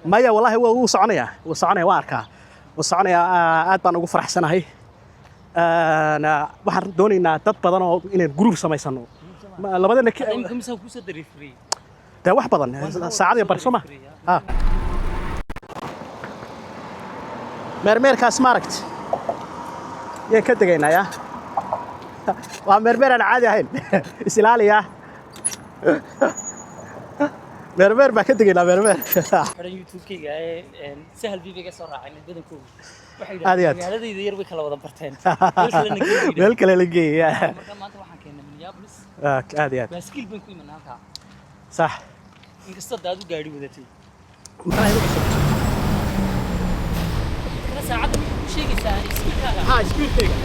Maya, wallahi waa wuu soconayaa, wuu soconaya, waan arkaa, wuu soconayaa. Aad baan ugu faraxsanahay. Waxaan doonaynaa dad badan oo inaan group samaysano. Labadana Imika mise kusoo dariifriyey? Dee wax badan, saacad iyo bar, soo ma? Ah, meermeerkaas maaragt yaan ka degaynaa. Ya, waa meermeer aan caadi ahayn, is ilaaliya. Meermeer baan ka degaynaa, meermeer. Xidhan YouTube-kayga ee Sahal B bay ga soo raaceen badankoodu. Waxay Aad iyo aad. yidhahdeen magaaladayda yar way kala wada barteen, meel kalena geey. Meel kale la geeya. Marka maanta waxaan keennay Minneapolis. Aad iyo aad. Baaskiil baan ku imanaa halkaa. Sax. Inkastoo daad u gaadhi wadatay. Maxaa igu cusub? Kana saacadda waxay ku sheegaysaa speedkaaga. Ha, speedkayga.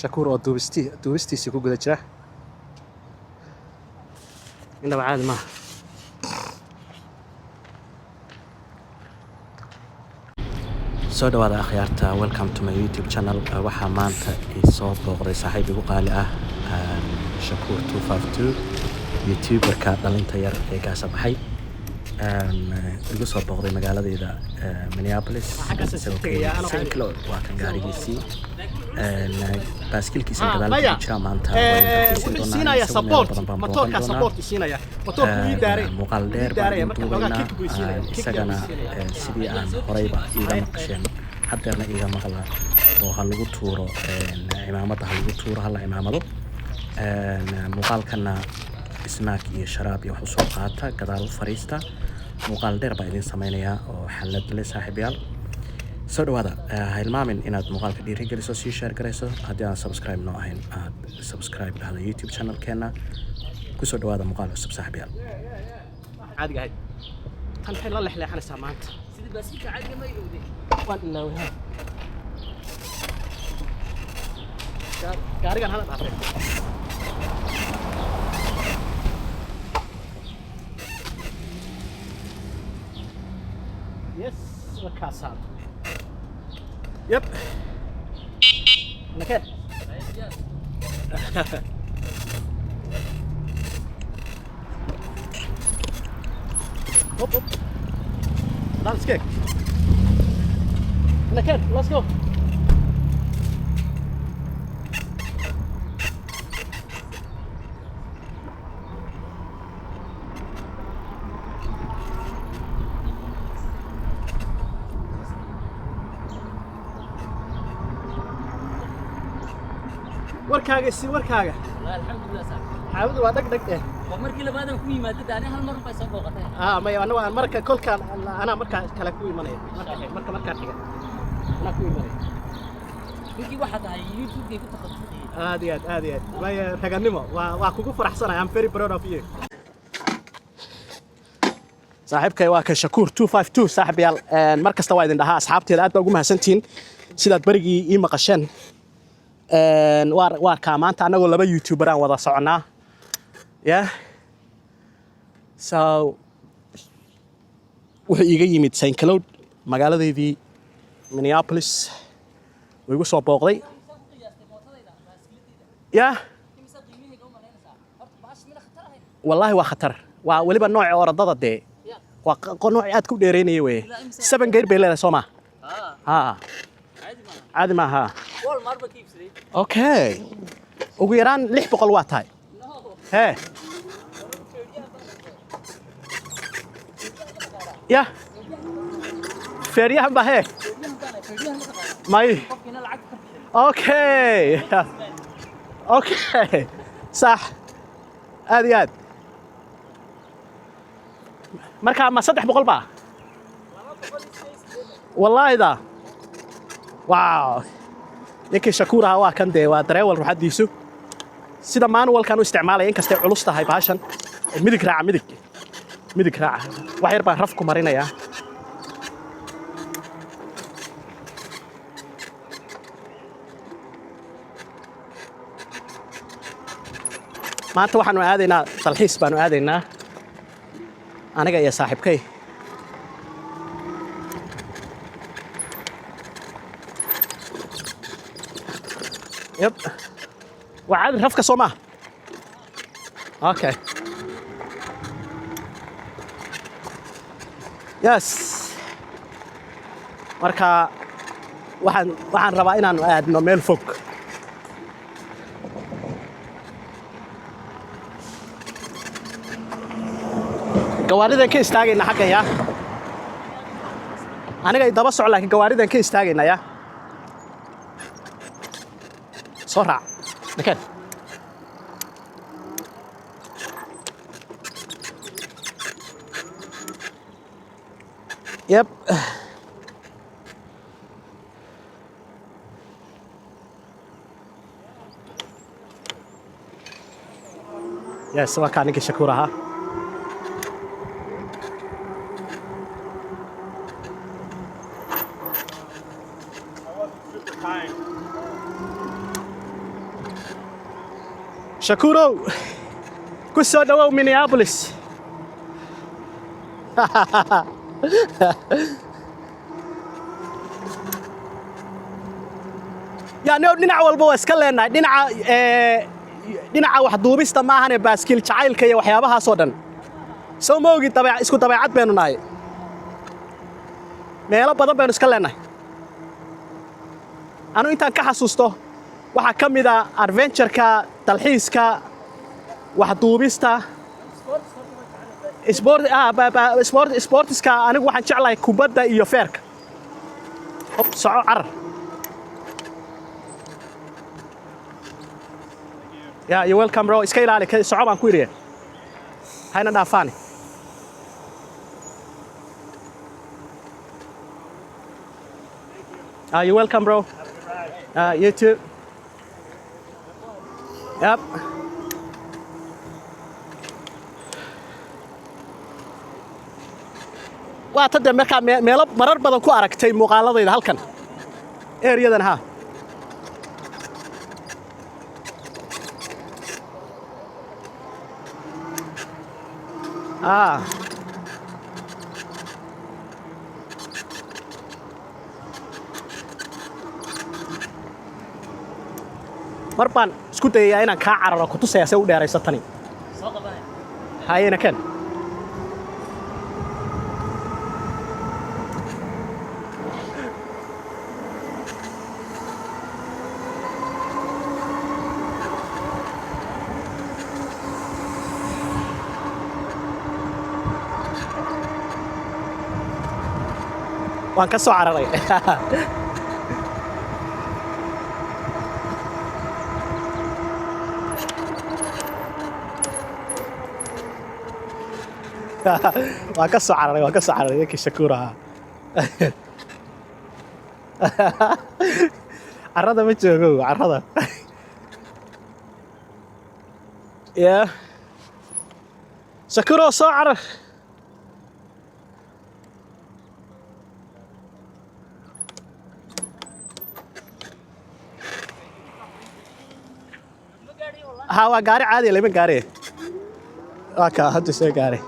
Shakuur oo duubistiisii ku guda jira, indhaba caadi maaha. Soo dhawaada akhyaarta, welcome to my YouTube channel. Waxaa maanta isoo booqday saaxiib igu qaali ah, Shakuur 252, YouTuberka dhalinta yar ee gaasa baxay. Igu soo booqday magaaladeyda Minneapolis, isagoo ka yimid St. Cloud. Waa kan gaarigiisii. Baaskiilkiisana gadaal buu ku jiraa. Maanta waynu dalxiisin doonaa, isagu meelo badan baan booqan doonaa. Muuqaal dheer baan idin duubaynaa. Isagana sidii aan horeyba iiga maqasheen, haddeerna iiga maqla oo ha lagu tuuro cimaamadda, ha lagu tuuro, hala cimaamado. Muuqaalkana snack iyo sharaab iyo wax usoo qaata, gadaal u fariista. Muuqaal dheer baa idin sameynayaa oo xalad leh. Saaxiibayaal, soo dhawaada. Ha hilmaamin inaad muuqaalka dhiirigeliso, sii share garayso. Haddii aan subscribe noo ahayn, aad subscribe dhahdo YouTube channelkeena. Kusoo dhawaada muuqaal cusub, saaxiibayaal. Caadiga ahayd tan maxay la lexleexanaysaa maanta? Sidii baaskiilka caadiga ma ilowday? Waan ilaaway. Ha, gaarigan hala dhaafay. Yes, wakaasaa. Yep, nakeen. Hop, hop. Let's go. Nakeen, let's go. Warkaaga si warkaaga. Wallahi alxamdulilah, saaxiib. Xaawadu waa dhag dhag eh. Waa markii labaad aan ku yimaado daani, hal mar bay soo booqatay. Ah, maya, anagu aan marka kolkaan anaa markaa kale ku imanaya, marka markaa xiga anaa ku imanaya. Ninkii waxaa tahay YouTube-kay ku takhasusay. Aad iyo aad, aad iyo aad. Maya, raganimo waa kugu faraxsanahay. I'm very proud of you. Saaxiibkay waa kan, Shakuur 252. Saaxiibayaal, mar kasta waa idin dhahaa, asxaabteeda aad baa ugu mahadsantihiin sidaad berigii ii maqasheen. Waa arkaa maanta annagoo laba YouTuber aan wada soconaa. Yeah, so wuxuu iiga yimid St. Cloud, magaaladeydii Minneapolis wuu igu soo booqday. Yeah, wallaahi waa khatar, waa weliba nooca orodada dee, waa nooc aad ku dheereynaya weye. Seven gear bay leedahay, soo ma? Ha, caadi maaha. Walmart baa ka iibsaday. Okay, ugu yaraan 600 waa tahay. Hee ya, feeryahan ba hee may. Qofkiina lacagta ka bixin. Okay, sax, aad iyo aad. Marka ma 300 baa? Wallaahi da, wow. Ninkii Shakuur ahaa waa kan dee, waa dareewal ruxaddiisu sida manualkan u isticmaalaya, inkastay culus tahay bahashan. Midig raaca, midig, midig raaca. Wax yar baan raf ku marinayaa. Maanta waxaanu aadaynaa dalxiis baanu aadaynaa, aniga iyo saaxiibkay. Yep, waa caadi rafka, soo maaha? Okay, yes. Marka waxaan rabaa inaanu aadno meel fog. Gawaaridan ka istaagayna xaggan ya. Aniga i daba soco, laakiin gawaaridan ka istaagayna ya. Soo raac nakeen. Yep. Yes, waa kaa ninkii Shakuur ahaa. Super kind. Shakuurow, ku soo dhawow Minneapolis. Yani dhinac walba waa iska leenahay. Dhinaca dhinaca wax duubista maahane, baaskiil jacaylka iyo waxyaabahaasoo dhan, soo ma ogid? Isku dabeecad baynu nahay, meelo badan baynu iska leenahay. Anu intaan ka xasuusto waxaa ka mid a adventure-ka, dalxiiska, waxduubista, sport, sportiska. Anigu waxaan jeclahay kubadda iyo feerka. Hop, soco, carar. Yeah, you're welcome, bro. Iska ilaali, ka soco baan ku idhi. Hayna dhaafaani. You're welcome, bro. You too. Yep. Waa tade markaa meelo marar badan ku aragtay muuqaaladayda halkan areadan ha. Ah. Mar baan isku dayayaa inaan kaa cararo, ku tusaya se u dheerayso tani. Soo qabanaya. Hayena ken. Waan ka soo cararay. Waan ka soo cararay, waan ka soo cararay ninkii Shakuur ahaa. Carrada ma joogo, carrada. Yeah, Shakuuro, soo carar. Ha, waa gaari caadi, lama gaari. Waa kaa hadda soo gaaray.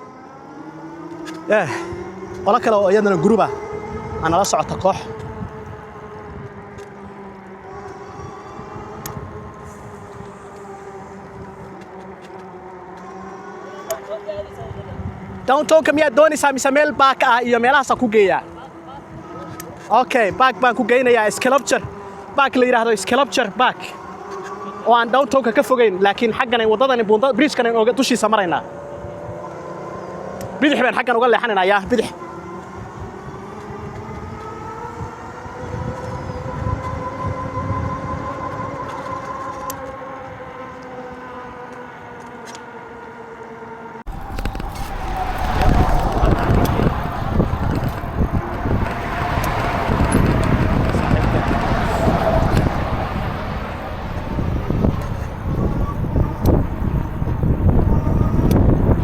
Yeah, qolo kale oo iyadana group ah aa nala socota, koox. Downtownka miyaad doonaysaa mise meel park ah iyo meelahaasaan ku geeyaa? Okay, park baan ku geynayaa, Sculpture Park la yidhaahdo, Sculpture Park oo aan downtownka ka fogeyn, laakiin xaggan waddadani buunda bridgekan oga dushiisa maraynaa. Bidix baan xaggan uga leexanaynaa. Yaa bidix.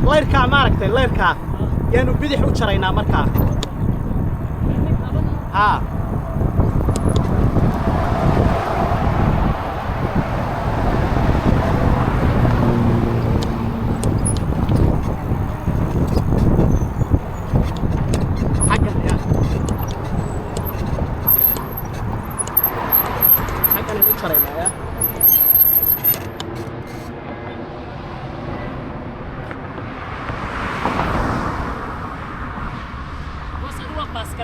Layrkaa maaragtay, layrkaa yaanu bidix u jaraynaa markaa. Haa. Xaggan ya, xaggan aynu u jaraynaa ya.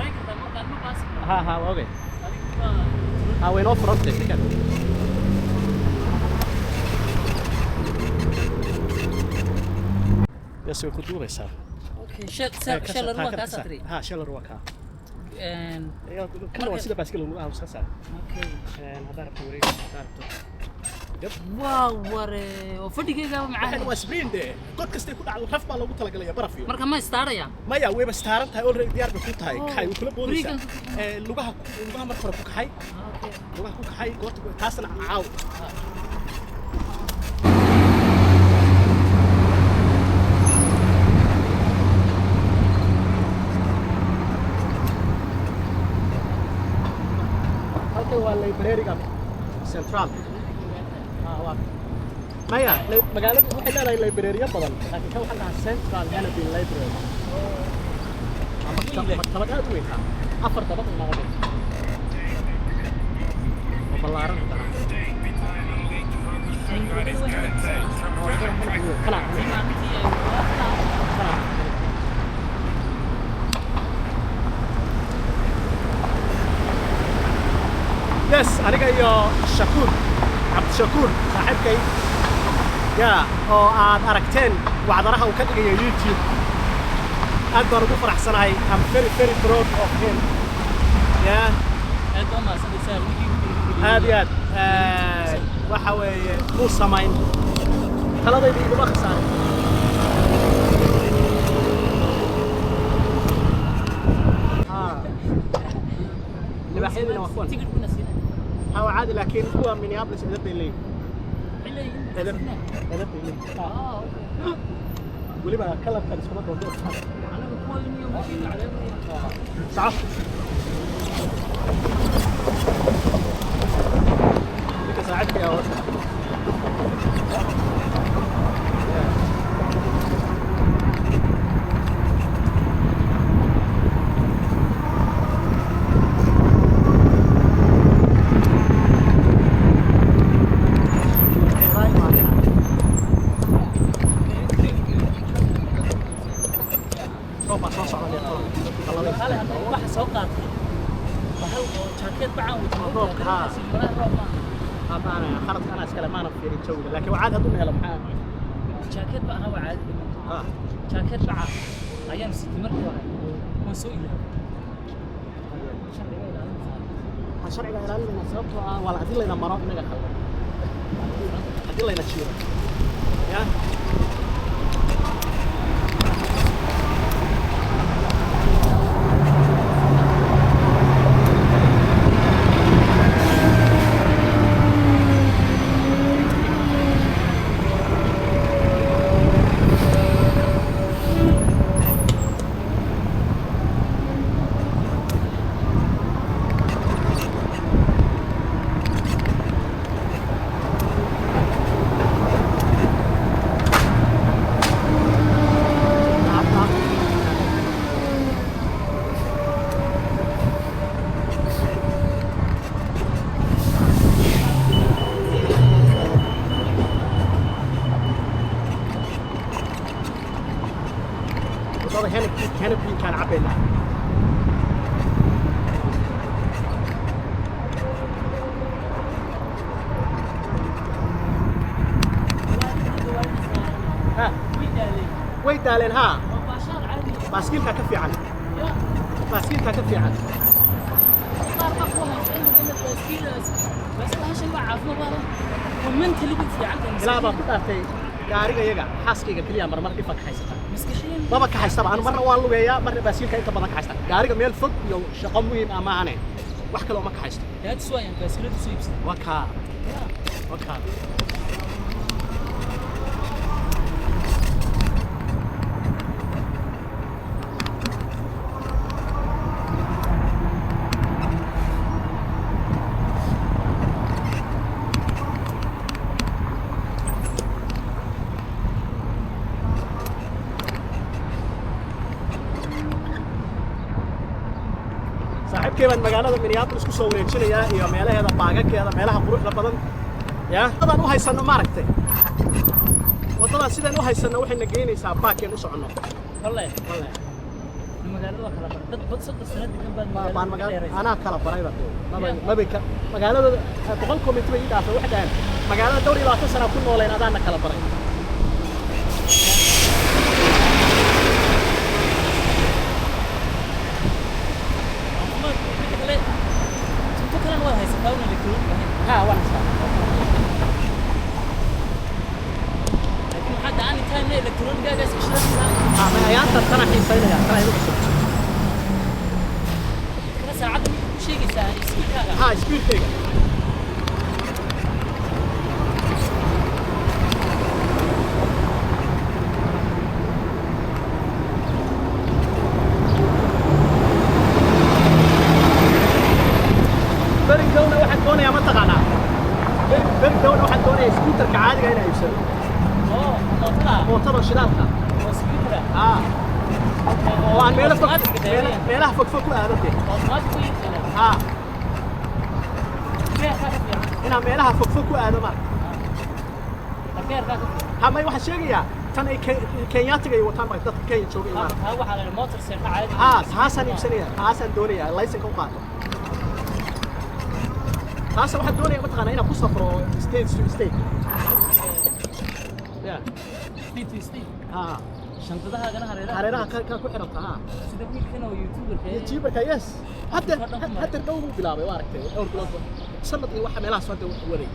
Garan kartaa markaan ma baasi. Ha ha, waa ogay. Adigu waa Ha, way noo furantay ninkan. Yes, way ku duubaysaa. Okay, sheelar waa kaa satri. Ha, sheelar waa kaa. Een Kan waa sida baaskiil lagu iska saar. Okay. Haddaan rabto wareeg, haddaan rabto. Waa ware oo fadhigayga Waxan macaan. waa spring de. God kastay ku dhacdo raf baa loogu talagalaya baraf iyo. Marka ma istaaraya? Maya, wayba saaran tahay already, diyaar bay ku tahay. Oh, Kaxay, way kula boodaysaa. wareegan ku kaxay. Lugaha marka hore ku kaxay. Okay. Lugaha ku kaxay goorta taasna caaw. Halkan waa library-ga central. Ah, waa. Maya, magaaladu waxay leedahay library-yo badan, laakiin kan waxaa la dhahaa Central Hennepin Library. Waa maktabad aad u weyn, ha. Afar dabaq u noqonaysa. Oo ballaaran haddana. Kana. Kana. Yes, aniga iyo Shakuur, Cabdishakuur, saaxiibkay, ya oo aad aragteen wacdaraha uu ka dhigayo YouTube. Aad baan ugu faraxsanahay. I'm very, very proud of him. Yeah. Aad baa mahadsantahay, ninkii ugu dhiirigeliyey. Aad iyo aad. Waxa weeye muu samayn taladayda iguma khasaarin. Ah. Libaaxyadiina waa kuwan. Tigidhkuna siinay. Ha, waa caadi, laakiin kuwa Minneapolis edeb bay leeyihin. Maxay leeyihiin? Edeb. Siinay. Edeb bay leeyihin. Ah, okay. Weliba kalarkan iskuma doonto. Anagu kuwa inuu meesha cadaabaya. Soco. Ninka saaxiibkay ah horta. Roob baa soo socda, deeqo. Kale hadda waxa soo qaatay. Bahal oo jacket bacaan wato. Roobka, haa. Malaha roob maaha. Maana khaladka anaa iskale, maana fiirin jawiga, laakiin waa caadi hadduu helo maxaa. Jacket ba ahaa, waa caadi dhiman. Ah. Jacket baca ayaan sitay markii hore. Waan soo ilaaway. Sharciga ilaalinta. Waxaan sharciga ilaalinayna sababtoo ah waa haddii layna maro inaga khaldan, haddii layna jiiro ya. Waddada Hennepin-kaan cabbaynaa. Ha, way daaleen ha. Baaskiilkaa ka fiican, baaskiilkaa ka fiican. Qaar baa ku haysta in baaskiil, baaskiil hashan baa caafimaad leh oo mentally ku fiican tahay. Ilaa baa ku dhaartay, gaariga yaga xaaskayga keliya marmar dhifa ka haysata. Maskaxiyan. Maba ka haystaba anu, marna waan lugeeyaa, marna baaskiilka inta badan ka haysta. Gaariga meel fog iyo shaqo muhiim ah maahane, wax kale uma ka haysto. That's why aan baaskiilada soo iibsaday. Waa kaa, waa kaa. Saaxiibkay baan magaalada Minneapolis ku soo wareejinayaa iyo meelaheeda, baagakeeda, meelaha quruxda badan ya wadadaan u haysanno. Maaragtay waddadan sidaan u haysanno waxayna geynaysaa baakeen u soconno. Wallahi. Wallahi. Magaalada waa kala baray. Dad bad 30 sano degan baad baan magaalada ka magaala dheeraysa. Anaa kala barayba. Mabay ka magaalada 100 committee bay ii dhaafay. Waxay dhaheen magaalada dhowr iyo labaatan sana ku nooleen, adaana kala baray. Caafimaad midda kale, cunto kalena waad haysataa una electronic ahayn. Ha, waan haystaa. Laakiin waxaa daa anytime na electronic-gaaga iska shidanaysaa. Ha, ma ayaanta tana xiisaynaya, tana igu cusub. Kala saacadda mid ku sheegaysaa speed-kaaga. Ha, speed-kayga. Beri dhowna waxaan doonayaa, ma taqaanaa, beri dhowna waxaan doonayaa scooter-ka caadiga inaan iibsado. Oo, mootada. Mootada shidaalka. Oo scooter ah. Ha, oo aan meelo fog Automatic dee. Meelaha fog fog ku aado dee. Automatic way iibsanaa. Ha. Geerkaa ka fiican. Inaan meelaha fog fog ku aado marka. Geerkaa ka fiican. Ha, may, waxaan sheegayaa tan ay Kenyaatiga ay wataan baa dadka Kenya jooga imaan. Taa waxaa la yidhi motorcycle caadi. Ha, taasaan iibsanaya, taasaan doonayaa license u qaato. Taas waxaan doonaya, mataqaanaa, inaan ku safro state to state. Yeah. State to state. Ha. Shandadahaagana hareeraha. Hareeraha ka ku xiranta, ha. Sida wiilkan oo YouTuber-ka ee. YouTuber-ka, yes. Hadda dhow buu bilaabay, waa aragtay, dhowr bilood, sanad iyo waxa meelahaas hadda wax waday,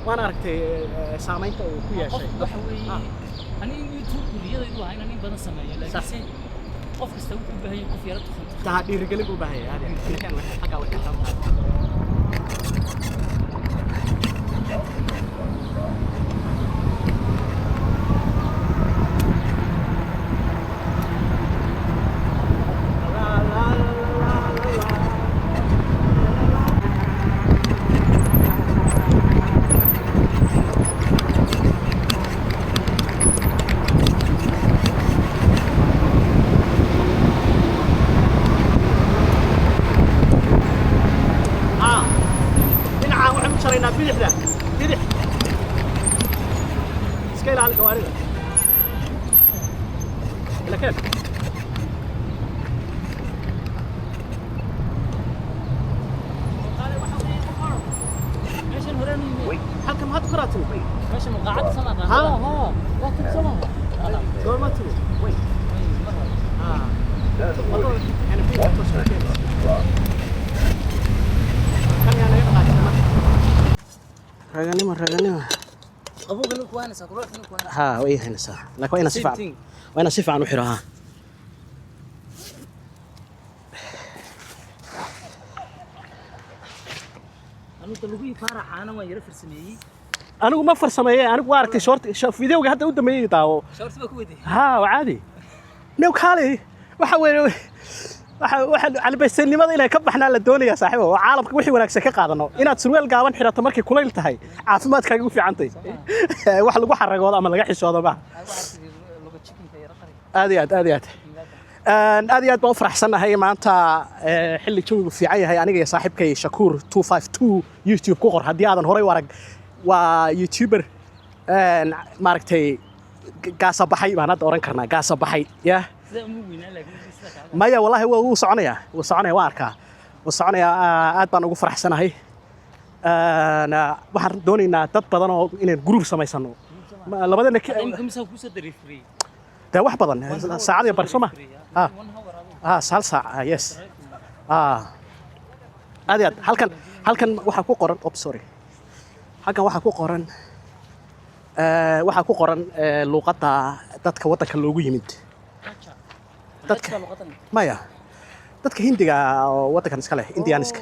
waan aragtay saamaynta uu ku yeeshay. Qof waxa weeye, aniga YouTube riyadaydu waa inaan in badan sameeyo, laakiinse qof kasta wuxuu u baahan yahay qof yara tukan. Taa dhiirigelin buu u baahan yahay. Aad iyo aad xaggaa way xiran tahay. La, la, la, la, la. Ah, dhinaca waxaan u jaraynaa bidixda, bidix. Iska ilaali gawaarida ila keen. Meeshan horeen u yimid. Halkan maxaad ku koraa timi? Meeshan muqaacadda sama. Ha ha, waa timi soo maha? Goorma timi? Ah, wadada yani bidixda toos u keenaysa. Kan yaa naga dhaqaajin marka. Raganimo, raganimo. Qabowgana ku waanaysaa, kuleelkana ku waanaysaa. Ha, way haynaysaa, laakiin waa inaan si Same fiican thing. waa inaan si fiican u xiro. Ha. Anugu lugihii faarax caana waan yara farsameeyey. Anigu ma farsameeye, anigu waa aragtay short video-ga hadda u dambeeyey, daawo. Shorti baa ku weyday. Ha, waa caadi. New kaali waxa weeye, waxa calibaysanimada inay ka baxnaa la doonayaa, saaxiibo, oo caalamka wixii wanaagsan ka qaadano. Inaad surweel gaaban xirato markay kulayl tahay caafimaadkaaga u fiicantay, wax lagu xaragoodo ama laga xishoodo maaha. Luga chicken-ka yara qari. Aad iyo aad, aad iyo aad. Aad iyo aad baan u faraxsannahay maanta, xilli jawigu fiican yahay, aniga iyo saaxiibkay Shakuur 252. YouTube ku qor haddii aadan horey u arag, waa YouTuber, maaragtay, gaasa baxay baan hadda oran karnaa, gaasa baxay ya. Sida umu weynaa, laakiin sida kacba. Maya, wallahi waa wuu soconayaa, wuu soconaya, waan arkaa, wuu soconayaa. Aad baan ugu faraxsanahay. Waxaan doonaynaa dad badan oo inaan group samaysano. Labadana Imika misaa kusoo dariifriyey? Dee wax badan, saacad iyo bar soo ma? Ah. 1 hour adigu. Ah, hal saac. Ah, yes. Ah, aad iyo aad. Halkan waxaa ku qoran, oh sorry, halkan waxaa ku qoran luuqadda dadka waddanka loogu yimid. Dadka maya, dadka Hindiga oo waddankan iska leh, Indianiska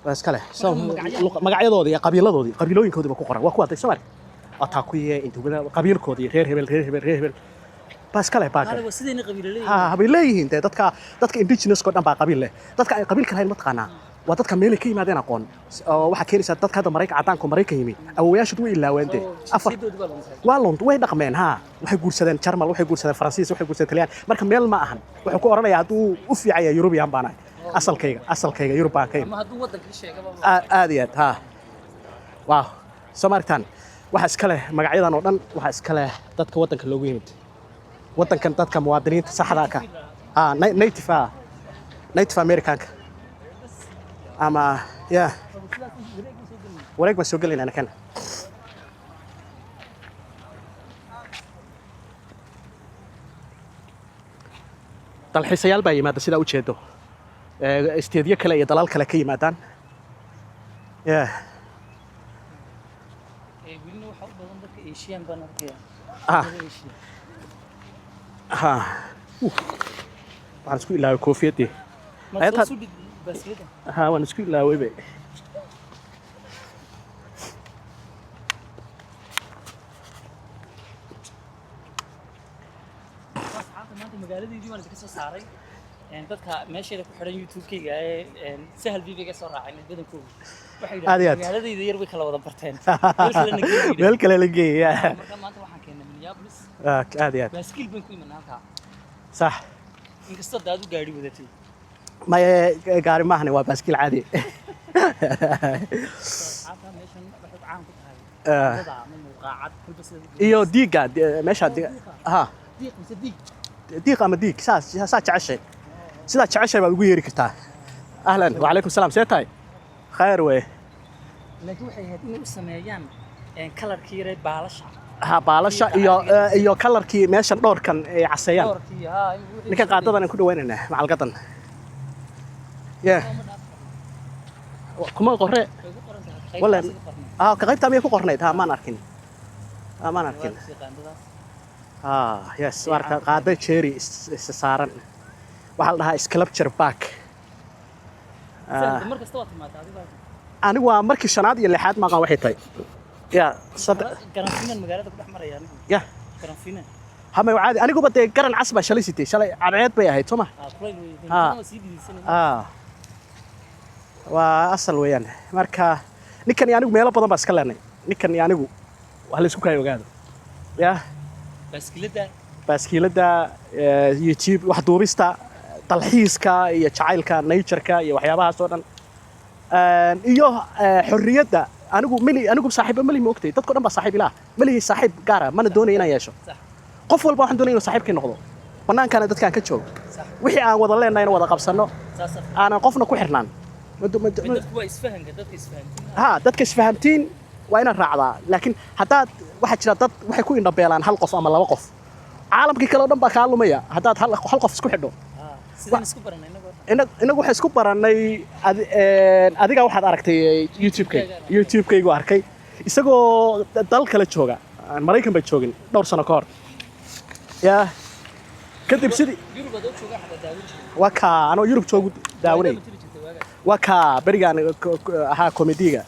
waa iska leh. So magacyadoodii iyo qabiiladoodii, qabiilooyinkoodii ba ku qoran. Waa kuwa day Soomaali Ataakuye Intubada, qabiilkoodii, reer hebel, reer hebel, reer hebel baa iska leh baaga. Waa sidayna qabiilo leeyihiin. Ha, bay leeyihiin dee. Dadka indigenous oo dhan baa qabiil leh. Dadka ay qabiilka lahayn, mataqaanaa, waa dadka meelay ka yimaadeen aqoon. Oo waxaa keenaysaa dadka hadda Maraykan, caddaanku Maraykan yimi, awowayaashood way ilaaween dee. Afar Jinsiyadoodii baa luntay. Waa lunt, way dhaqmeen. Ha, waxay guursadeen Jarmal, waxay guursadeen Faransiis, waxay guursadeen Taliyaan. Marka meel ma ahan. Wuxuu ku oranayaa hadduu u fiican yahay, Yurubiyan baan ahay, asalkayga Yurub baan ka yimi. Ama hadduu waddanka sheegaba. Aad iyo aad. Ha, waaw, soo ma aragtaan? Waxaa iska leh magacyadan oo dhan, waxaa iska leh dadka waddanka loogu yimid, waddankan, dadka muwaadiniinta saxda ka. Ah, native, ah, Native Americanka ama ya wareeg baan soo gelaynaa kan. Dalxiisayaal baa yimaada, sidaa ujeedo, isteedyo kale iyo dalal kale ka yimaadaan, yeah. Welina waxaa u badan dadka Asian baan arkaya. Ah. Dadka Asia. Ha. Waxaan isku ilaaway koofiyaddii. Ma Ayad soo sudhid baaskiilada. Ha, waan isku ilaaway be. Asxaabta, maanta magaaladeydii waan idinka soo saaray. Dadka meesheeda ku xidhan YouTube-kayga ee Sahal B bay ga soo raaceen badankoodu. Waxay Aad iyo yidhahdeen aad. magaaladayda yar way kala wada barteen. Meel kalena geeyay. Meel kale la geeyay. Marka maanta waxaan keennay Minneapolis. Aad iyo aad. Baaskiil baan ku imanay halkaa. Sax. Inkastoo daad u gaadhi wadatay. Maye, gaari maahane, waa baaskiil caadi. Asxaabta, meeshan waxay caan ku tahay wadada ama muuqaacad kulba sida u Iyo diiga meesha ha. Diiq mise diig? Diiq ama diig, saas saa jeceshay, sidaa jeceshay baad ugu yeeri kartaa. Ahlan, wacalaykum salaam, see tahay? Khayr wey. Laakiin waxay ahayd inay u sameeyaan kalarkii yare baalasha. Ha, baalasha iyo kalarkii meeshan dhowrkan ay caseeyaan. Doorkii, ha, in wixii Ninkan qaadadan aan ku dhawaynaynaa macalgadan, yeah. Kuma qorre. Way ku qoran tahay. Wala Qaybtaas ku qornay. Ah, ka qaybtaa miyay ku qornayd? Ha, maan arkin. Ah, maan arkin. Waa kusii qaandadaas. Ah, yes, marka qaada cherry is saaran waxaa la dhahaa sculpture park. Sahal, mar kasta waa timaadaa adigu. Anigu waa markii shanaad iyo lixaad, maqan waxay tahay ya saddex. Garanfiinan magaalada ku dhex maraya anigu. Ya. Garanfiinan. Hama caadi, aniguba dee garan cas baa shalay sitay, shalay cadceed bay ahayd, soo ma? Ah, kulayl wey. Ah. Waa sii diidaysan. Ah, waa asal weeyaan. Marka ninkan iyo anigu meelo badan baa iska leenay, ninkan iyo anigu wax la isku kaya ogaado ya. Baaskiilada. Baaskiilada, YouTube, wax duubista, dalxiiska iyo jacaylka nature-ka iyo waxyaabahaas oo dhan, iyo xorriyadda. Anigu meli, anigu saaxiiba meli, ma ogtay? Dadko dhan baa saaxiib ilaah, melihi saaxiib gaara mana doonaya inaan yeesho. Qof walba waxaan doonaya inuu saaxiibkii noqdo, bannaankana dadkaan ka joogo, wixii aan wada leenahayna wada qabsanno, aanan qofna ku xirnaan. Dadku waa isfahanka, dadka isfahantiin. Ha, dadka isfahamtiin waa inaad raacdaa, laakiin haddaad waxaa jira dad waxay ku indhabeelaan hal qof ama laba qof, caalamkii kale oo dhan baa kaa lumaya haddaad hal qof isku xidho. Sidaan isku baranay inagoo dhan. Inagu waxaan isku barannay adiga waxaad aragtay YouTube-kayga, YouTube-kaygu arkay isagoo dal kale jooga, aan Maraykan ba joogin dhowr sano ka hor, ya kadib sidii Yurub adoo jooga xataa daawan jiray. Waa kaa anoo Yurub joogu daawanay. Waa jiri jirtay waagaas. Waa kaa berigaan ahaa komediga,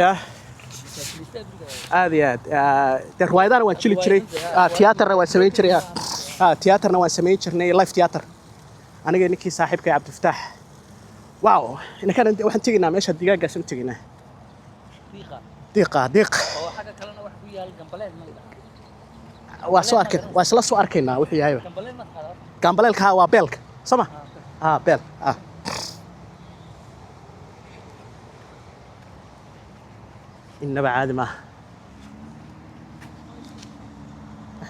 ya. Masaajidda beriga. Aad iyo aad. Dee riwaayadana waan jili jiray. Tiyaatarna waan samayn jiray. Tiyaatarna waan samayn jirnay, live theater, aniga ninkii saaxiibkay Cabdifataax. Wow, inakaan waxaan tegaynaa meesha digaaggaas u tegaynaa. Diiqa. Diiqa, diiq. Oo xagga kalena wax ku yaal gambaleel ma yidhaha. Waa soo arkay, waa isla soo arkaynaa wuxuu yahayba. Gambaleel ma taqaanaa? Gambaleelka, ha, waa beelka, soo ma? Ah, beel, ah. Innaba caadi maaha.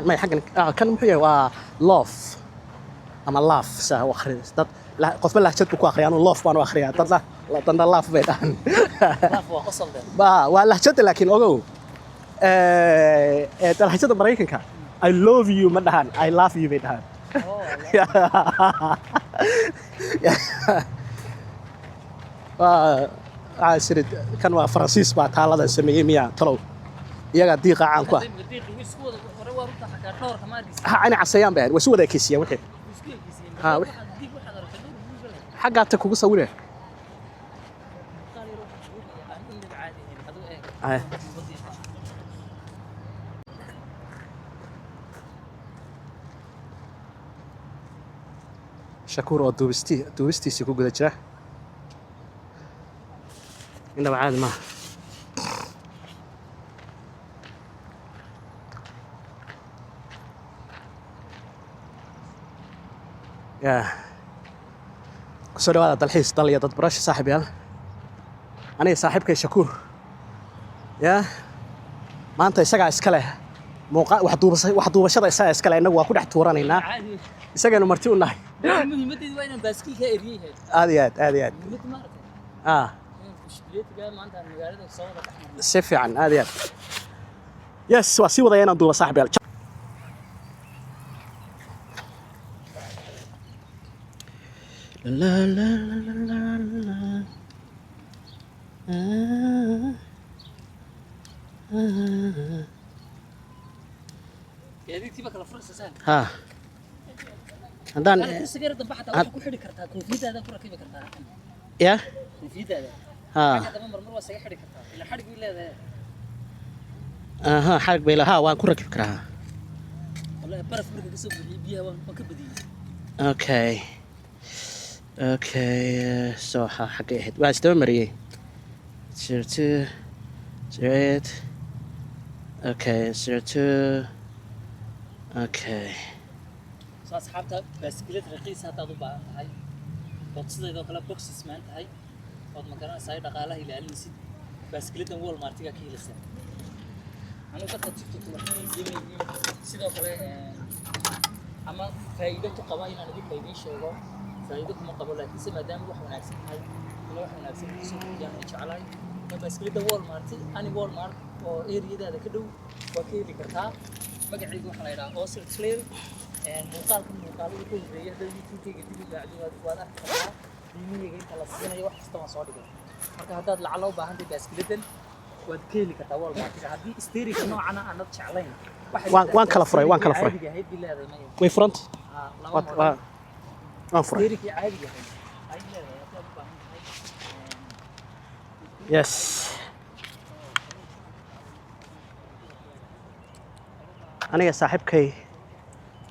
May xaggan, ah, kan muxuu yahay? Waa love ama love, saa u akhri dad qofba lahjad buu ku akhriyaa. Anuu love baan u akhriyaa, dadna dadna love bay dhahan. Laaf waa qosol dheer. Ba waa lahjada, laakiin ogow, lahjada Maraykanka "I love you" ma dhahan, "I love you" bay dhahan. Oo. Waa waxaa isiri kan waa Faransiis baa taaladan sameeyey miya talow? Iyagaa diiqa caan ku ah. Diiqi way isku wada hore, waa runta, xataa dhowrka ma arkaysa. Ha, inay caseeyaan bay ahayd, way isu wada ekeysiiyaan wixii. Way isku ekeysiiyeen. Ha, Waxaad diiq waxaad aragtay dhowr buuga leh. Xaggaa ta kugu sawire. Qaar yar waxaa buuga aan indhaba caadi ahayn. Adigu eeg. Ay. Diiqa. Shakuur oo duubistiisii ku guda jira, indhaba caadi maaha. Ya, kusoo dhawaada dalxiis, dal iyo dad barasho, saaxiib yaal. Aniga saaxiibkay Shakuur, ya maanta isagaa iska leh muuqa wax duubashada, isagaa iska leh, innagu waa ku dhex tuuranaynaa. Caadi. Isagaynu marti u nahay. Muhiimaddeedu waa inaan baaskiilka eriyey. Aad iyo aad, aad iyo aad. Muhiimadda ma aragtay inaan bushkileetiga maanta aan magaalada soo wada dhex marnay. Si fiican, aad iyo aad. Yes, waa sii wadaya inaan duuba, saaxibayaal. La la la la la. Ah, ah. Gaadiidkiiba kala furaysa saan. Ha, haddaan Kursiga yar dambe xataa waxaa ku xidhi kartaa koofiyadaada, ku rakibi kartaa halkan. Ya. Koofiyadaada. Ha. Xagga dambe marmar waa isaga xidhi kartaa, ila xadhig bay leedahay. Aha, xarig bay ha, waan ku rakibi karaa. Wallahi baraf marka kasoo buuxiyey biyaha waan ka badiyey. Okay, so waxaa xaggay ahayd? Waa isdaba mariyey. 0208. Okay, 02. Okay. Soo asxaabta, baaskiilad raqiis haddaad u baahan tahay, ood sideedoo kale boxes maan tahay, ood ma garanaysaa dhaqaalaha ilaalinaysid, baaskiiladan Walmartiga ka helaysaa. Anigu dadka TikTok waxba iimaynin sidoo kale ama faa'iido ku qaba inaan idinka idiin sheego faa'iido kuma qabo, laakiinse maadaama wax wanaagsan tahay, ina wax wanaagsan kusoo gudbiyaan ay jeclahay. Marka baaskiilada Walmart, ani Walmart oo eriyadaada ka dhow waa ka heli kartaa. Magacayga waxaa la yidhaha Osir Clear. Muuqaalkan muuqaalada ka horreeya hadda YouTube-kayga dib u raacdo waad arki kartaa qiimihayga inta la siinayo, wax kasta waan soo dhigay. Marka haddaad lacala u baahan tahay baaskiiladan, waad ka heli kartaa Walmartiga. Haddii steerinka noocana aanad jeclayn, waxay Waan kala furay, waan kala furay. Caadiga ahayd bay leedahay, maya? Way furanta. Haa, laba model. Waan furay. Steerinkii caadiga ahayd ay leedahay haddaad u baahan tahay. Yes, aniga saaxiibkay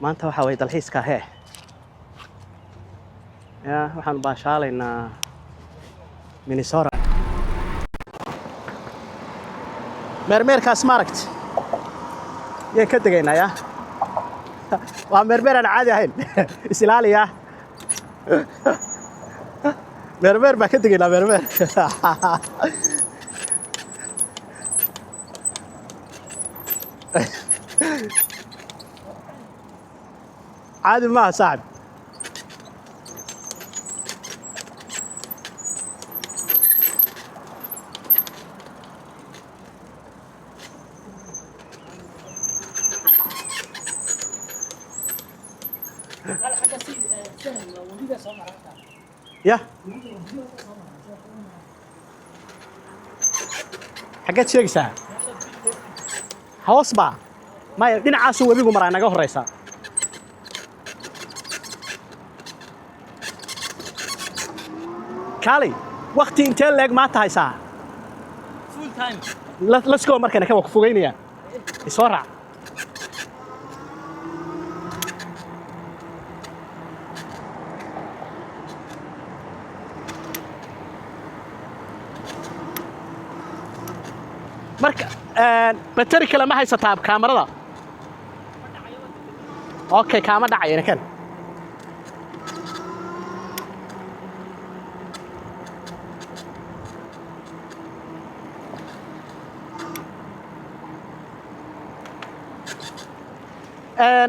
maanta waxaa waye dalxiiska hee ya waxaanu baashaalaynaa Minnesota. Meermeerkaas maaragt yaan ka degaynaa. Ya, waa meermeer aan caadi ahayn. Is ilaaliya, meermeer baan ka degaynaa, meermeer. Caadi maaha, saaxib. Hal xagga si sahal waa webiga soo mara halkaa. Ya, xaggeed sheegaysaa? Hoos baa maya, dhinacaasuu webigu maraa, naga horeysa. Kaalay, wakti intee leeg maanta haysaa? Full time. Let's go. Markana kan waa ku fogeynaya, isoo raac. Marka bateri kale ma haysataa kaamarada? Okay, kaama dhacayana kan.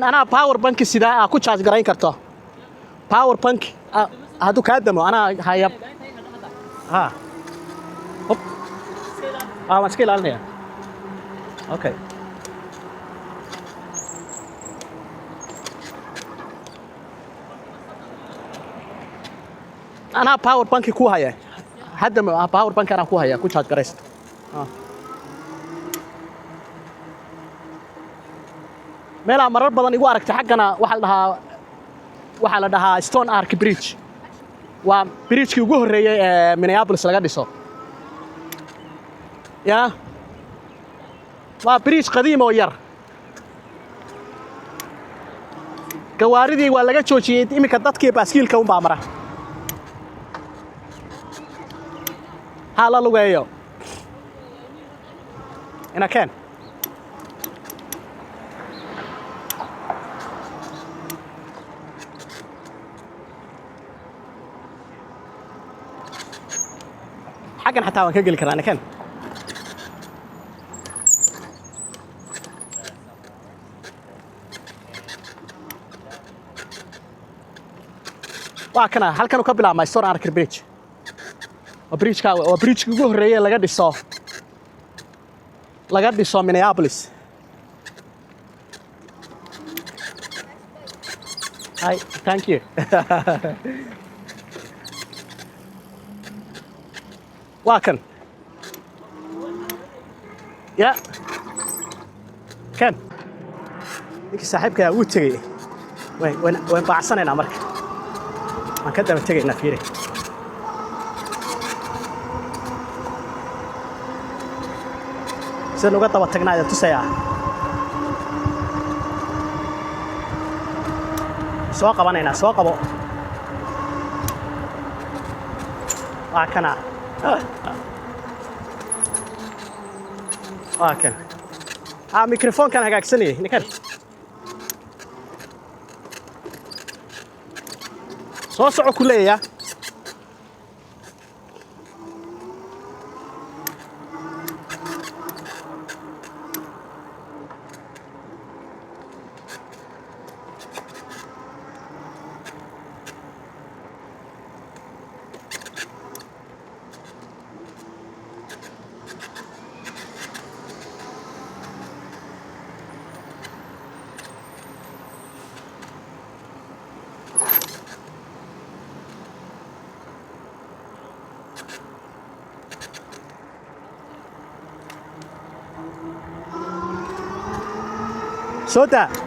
Anaa power bank sidaa aa ku charge garayn karto. Power bank hadduu kaa damo anaa haya. Ha, hop. Waan iska ilaalinaya. Okay. Anaa power banki ku haya hadda, power bank anaa ku haya, ku charge garaysa. Meelaa marar badan igu aragtay xaggana waxaa la dhahaa Stone Arch Bridge. Waa bridgekii ugu horreeyey ee Minneapolis laga dhiso. Ya, waa bridge qadiim oo yar. Gawaaridii waa laga joojiyey, iminka dadkii baaskiilka unbaa mara. Ha la lugeeyo ina keen. Xaggan xataa waan ka geli karaa, ina keen. Waa kana, halkan uu ka bilaabmay Stone Anchor Bridge. Waa bridge-ka, waa bridge-kii ugu horreeyay laga dhiso Minneapolis. Hi, thank you. Waa kan ya kan ninkii saaxiibkaa wuu tegey. Wayn baacsanaynaa marka, waan ka daba tegaynaa. Fiiri, sidaan uga daba tagnaa idin tusayaa. Soo qabanaynaa, soo qabo. Waa kana, waa kan. Ah, mikrofoonkan hagaagsanayay ninkan. Soo soco ku leeyayaa. Soo daa.